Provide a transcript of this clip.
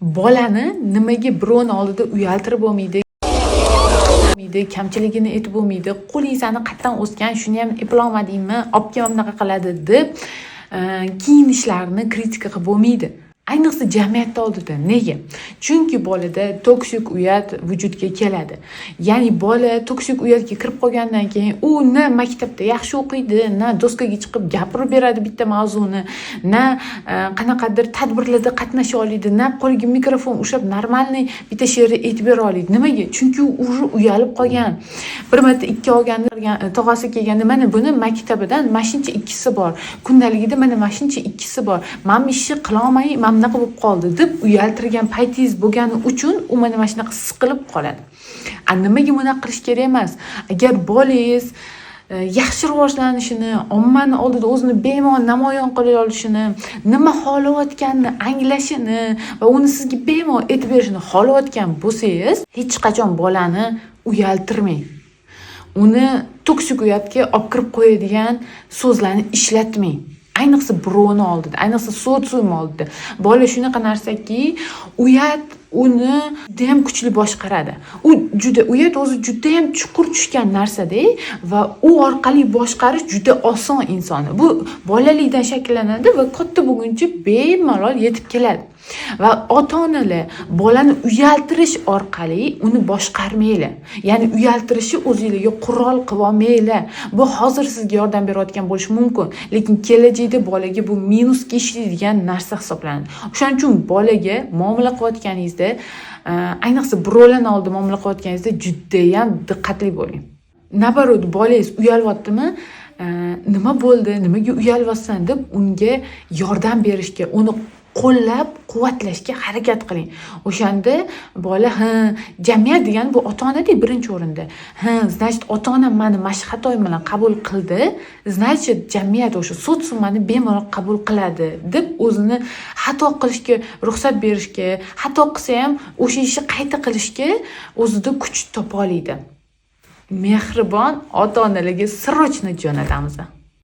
Bolani nimaga birovni oldida uyaltirib bo'lmaydi, kamchiligini aytib bo'lmaydi, qo'ling sani qayerdan o'sgan, shuni ham eplolmadingmi, olib kel, bunaqa qiladi deb kiyinishlarini kritika qilib bo'lmaydi, ayniqsa jamiyatni oldida. Nega? Chunki bolada toksik uyat vujudga keladi. Ya'ni bola toksik uyatga kirib qolgandan keyin u na maktabda yaxshi o'qiydi, na doskaga chiqib gapirib beradi bitta mavzuni, na qanaqadir tadbirlarda qatnasha oladi, na qo'liga mikrofon ushlab нормальный bitta she'rni aytib bera oladi. Nimaga? Chunki u уже uyalib qolgan. Bir marta ikki olganda, tog'asi kelganda, "Mana buni maktabidan mana shuncha ikkisi bor, kundaligida mana shuncha ikkisi bor, mana bu ishni qilolmay mana bunaqa bo'lib qoldi", deb uyaltirgan paytingiz bo'lgani uchun u mana shunaqa siqilib qoladi. A nimaga bunaqa qilish kerak emas? Agar bolangiz yaxshi rivojlanishini, ommani oldida o'zini bemalol namoyon qila olishini, nima xohlayotganini anglashini va uni sizga bemalol aytib berishini xohlayotgan bo'lsangiz, hech qachon bolani uyaltirmang, uni toksik uyatga olib kirib qo'yadigan so'zlarni ishlatmang, ayniqsa birovni oldida, ayniqsa sotsium oldida. Bola shunaqa narsaki, uyat uni judayam kuchli boshqaradi. U juda, uyat o'zi judayam chuqur tushgan narsada va u orqali boshqarish juda oson insonni. Bu bolalikdan shakllanadi va katta bo'lguncha bemalol yetib keladi. Va ota onalar, bolani uyaltirish orqali uni boshqarmanglar, ya'ni uyaltirishni o'zinglarga qurol qilib olmanglar. Bu hozir sizga yordam berayotgan bo'lishi mumkin, lekin kelajakda bolaga bu minusga ishlaydigan narsa hisoblanadi. O'shaning uchun bolaga muomala qilayotganingizda, ayniqsa birovlarni oldida muomala qilayotganingizda judayam diqqatli bo'ling. Наоборот, bolangiz uyalyaptimi, "Nima bo'ldi, nimaga uyalyapsan?" deb unga yordam berishga, uni qo'llab quvvatlashga harakat qiling. O'shanda bola, "Ha, jamiyat degani bu ota onada birinchi o'rinda, ha, значит, ota onam mani mana shu xatoyim bilan qabul qildi, значит, jamiyat, o'sha sotsium mani bemalol qabul qiladi", deb o'zini xato qilishga ruxsat berishga, xato qilsa ham o'sha ishni qayta qilishga o'zida kuch topa oladi. Mehribon ota onalarga срочно jo'natamiz.